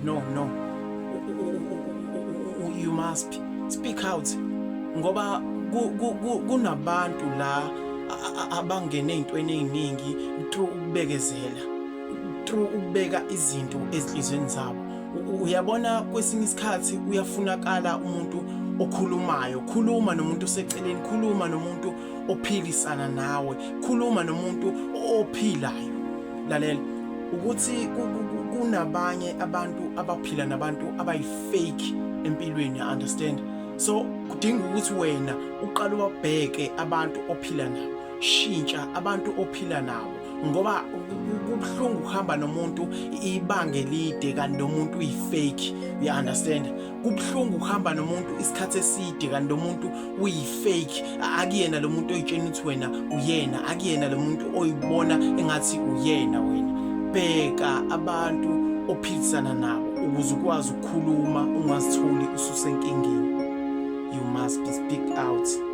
no, no, you must speak out, ngoba kunabantu la abangene ey'ntweni ey'ningi through ukubekezela, through ukubeka izinto ezinhlizweni zabo. Uyabona, kwesinye isikhathi uyafunakala umuntu okhulumayo. Khuluma nomuntu oseceleni, khuluma nomuntu ophilisana nawe, khuluma nomuntu ophilayo. Lalela ukuthi kunabanye abantu abaphila nabantu abayi-fake empilweni, understand? So kudinga ukuthi wena uqale ubabheke abantu ophila nabo. Shintsha abantu ophila nabo, ngoba kubuhlungu ukuhamba nomuntu ibanga elide kanti lo muntu uyi-fake, you understand? Kubuhlungu ukuhamba nomuntu isikhathi eside kanti lo muntu uyi-fake. Akuyena lo muntu oyitshena ukuthi wena uyena, akuyena lo muntu oyibona engathi uyena wena. Bheka abantu ophilisana nabo ukuze ukwazi ukukhuluma, ungazitholi ususenkingeni. You must be speak out.